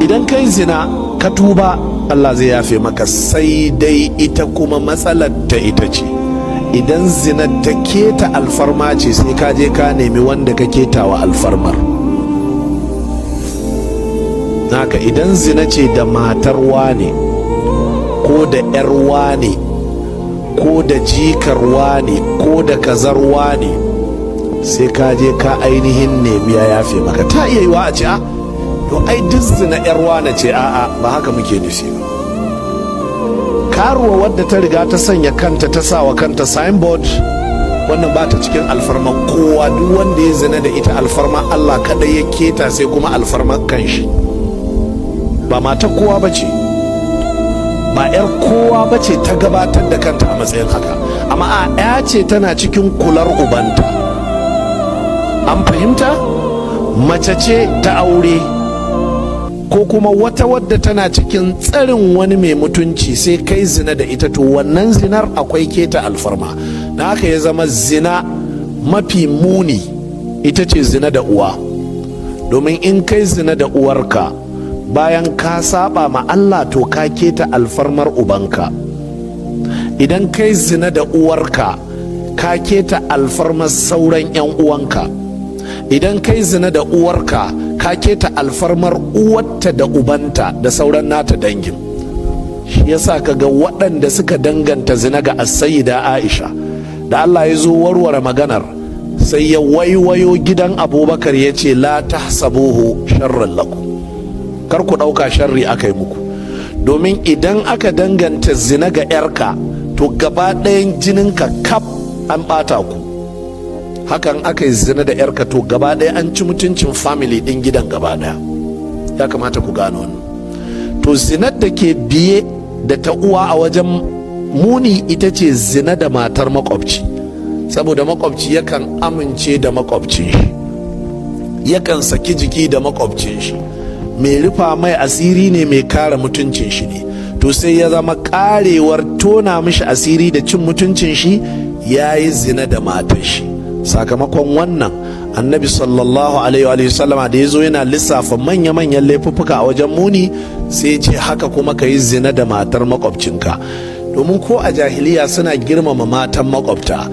Idan kai zina ka tuba, Allah zai yafe maka. Sai dai ita kuma matsalar ta ita ce, idan zina ta keta alfarma ce, sai ka je ka nemi wanda ka keta wa alfarmar naka. Idan zina ce da matar wane, ko da 'yar wane, ko da jikar wane, ko da kazar wane, sai ka je ka ainihin nemi ya yafe maka. Ta iya yiwa a ce, "A to, ai duk zina 'yar wane ce." A'a, ba haka muke nufi ba. Karuwa wadda ta riga ta sanya kanta, ta sa wa kanta signboard, wannan ba ta cikin alfarma kowa. Duk wanda ya zina da ita, alfarma Allah kadai ya keta, sai kuma alfarma kanshi. Ba mata kowa ba ce, ba 'yar kowa ba ce ta gabatar da kanta a matsayin haka, amma a 'ya ce tana cikin kular ubanta. An fahimta? Mace ce ta aure, ko kuma wata wadda tana cikin tsarin wani mai mutunci, sai kai zina da ita, to wannan zinar akwai keta alfarma. Na haka ya zama zina mafi muni ita ce zina da uwa, domin in kai zina da uwarka, bayan ka saba ma Allah, to ka keta alfarmar ubanka. Idan kai zina da uwarka, ka keta alfarmar sauran 'yan uwanka. Idan kai zina da uwarka, ka keta alfarmar uwarta da ubanta da sauran nata dangin. Shi yasa ka ga waɗanda suka danganta zina ga Asayida Aisha, da Allah ya zo warware maganar, sai ya waiwayo gidan Abubakar, ya ce, "لا تحسبوه شرا لكم." Kar ku ɗauka sharri aka yi muku, domin idan aka danganta zina ga 'yarka, to gaba ɗayan jininka kaf an ɓata ku. Hakan aka yi zina da 'yarka, to gaba ɗaya an ci mutuncin family ɗin gidan gaba ɗaya. Ya kamata ku gano wannan. To, zinar da ke biye da ta uwa a wajen muni ita ce zina da matar makwabci, saboda makwabci yakan amince da makwabcin shi, yakan saki jiki da makwabcin shi, mai rufa mai asiri ne, mai kare mutuncin shi ne. To, sai ya zama karewar tona mishi asiri da cin mutuncin shi, ya yi zina da matar shi. Sakamakon wannan, Annabi sallallahu alaihi wa sallama da ya zo yana lissafa manya-manyan laifuffuka a wajen muni, sai ce haka kuma ka yi zina da matar makwabcinka, domin ko a jahiliya suna girmama matan makwabta.